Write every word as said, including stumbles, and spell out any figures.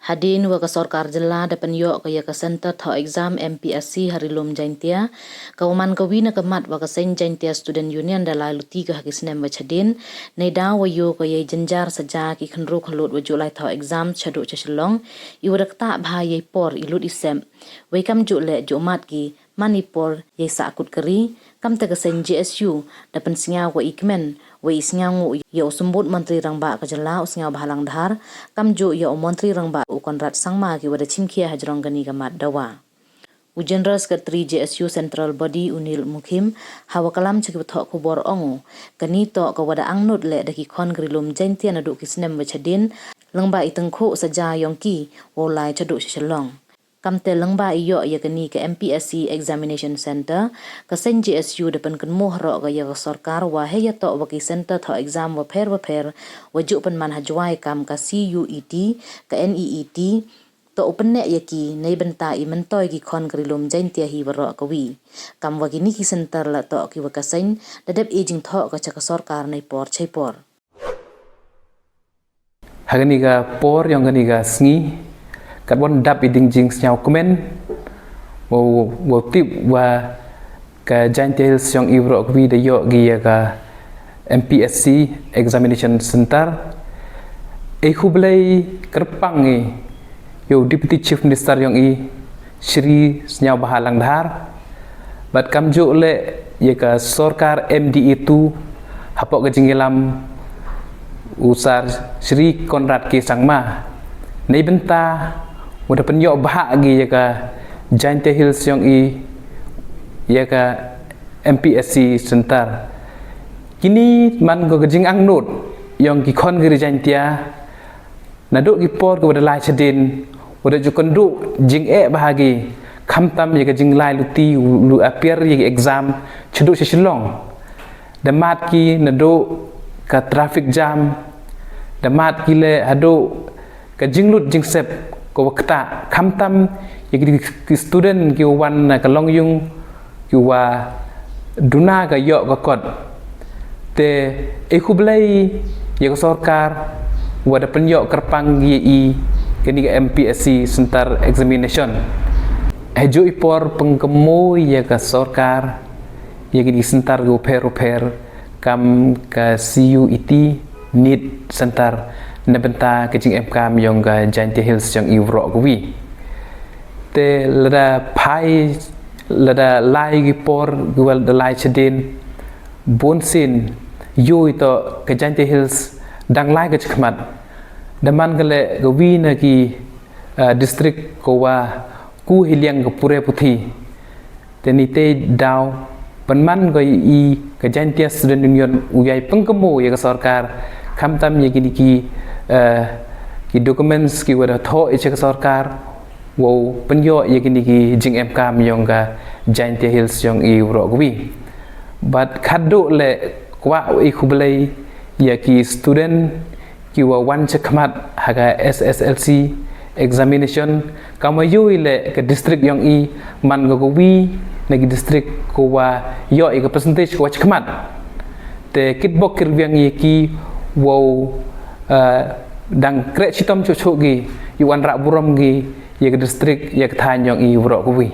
Hadien wa ka sorkar jylla da pynyoh ka ya ka Centre thoh exam M P S C ha Ri-lum Jaintia, ka wa man ka wi na ka mat wa ka seng Jaintia Student Union da lai luti ka ha ki snem wa chadien, neidaw wa yoh ka ya i jynjar saja ki khynru khalut wa ju lai thoh exam chaduh cha Shillong, i wa da ktah bha ya i por, i lut i sem. Wei kamjooh leh ju mat ki man i por ya i sahkut kari, kamte ka seng J S U da pynsngew wa i kmen, wa i sngewnguh ya u Symbud Montri Rangbah ka jylla u Sniawbhalang Dhar, kamjooh ya u Montri Rangbah u Conrad Sangma ki wa da chimkhia hajrong kani ka mat dawa. U General Secretary J S U Central Body u Neil Mukhim, ha wa kalam cha ki wa thoh khubor ong u, kani toh ka wa da angnud leh da ki khon ka Ri-lum Jaintia naduh ki snem wa chadien, lyngba i tyngkhuh saja yong ki wow lai chaduh cha Shillong. Kamte lyngba i yoh ya kani ka M P S C Examination Centre, ka seng J S U da pynkynmaw haroh ka ya ka sorkar wa hei ya toh wa ki centre thoh exam wa pher wa pher wa ju pynman ha Jowai kam ka C U E T, ka N E E T, toh u pynneh ya ki neibynta i myntoi ki khon ka Ri-lum Jaintia hi waroh kawi. Kam wa kini ki centre la toh ki wa ka seng da dep e jingthoh ka cha ka sorkar nei por chei por. Ha kani ka por yong kani ka sngi, katwon dap i ding jingsngew kmen, wow, wow tip wa ka Jaintia Hills yong i waroh kawi da yoh ki ya ka M P S C Examination Centre. E khublei kyrpang i ya u Deputy Chief Minister yong i, Shri Sniawbhalang Dhar, bad kamjooh leh ya ka sorkar M D A two hapoh ka jingyalam u Sir Shri Conrad K Sangma, neibynta wa da pynyoh bha ki ya ka Jaintia Hills yong i ya ka M P S C Centre. Kini man ko ka jingangnud yong ki khon ka ri Jaintia, naduh ki por ki wa da lai chadien, wa da ju kynduh jingeh bha ki, khamtam ya ka jinglai luti, lu appear ya ki exam chaduh cha Shillong. Da mat ki naduh ka traffic jam, da mat ki leh haduh ka jinglut jingsep ka wa ktah, khamtam ya ki, ki student ki wa wan na ka longyung, ki wa duna ka yoh ka kot. Te e khublei ya ka sorkar wa da pynyoh kyrpang ya i kani ka M P S C Centre Examination. Hajooh i por pynkynmaw ya ka sorkar ya kini ki centre ki wa pher wa pher, kam ka C U E T, NEET Centre, neibynta ka jingemkam yong ka Jaintia Hills yong i waroh kawi. Te lada phai, lada lai ki por ki wa da lai chadien, bunsien yoh i toh ka Jaintia Hills dang lai ka chakhmat. Da man ka leh kawi na ki, ah, district ka wa ku hiliang ka pure puthi. Te neitei daw pynman ko i ka Jaintia Student Union u yai pynkynmaw ya ka sorkar, khamtam ya kini ki, eh, ki documents ki wa da thoh i cha ka sorkar, wow pynyoh ya kini ki jingemkam yong ka Jaintia Hills yong i waroh kawi. Bad khatduh leh kwah i khublei ya ki student ki wa wan chakhmat ha ka S S L C examination, kam wa yoh i leh ka district yong i man ka kawi na ki district ka wa yoh i ka percentage ka wa chakhmat. Te kitbok kitrwiang ya ki wow, eh, dang kreh chitom chuh chuh ki, yow wanrah burom ki ya ka district, ya ka thaiñ yong i waroh kawi.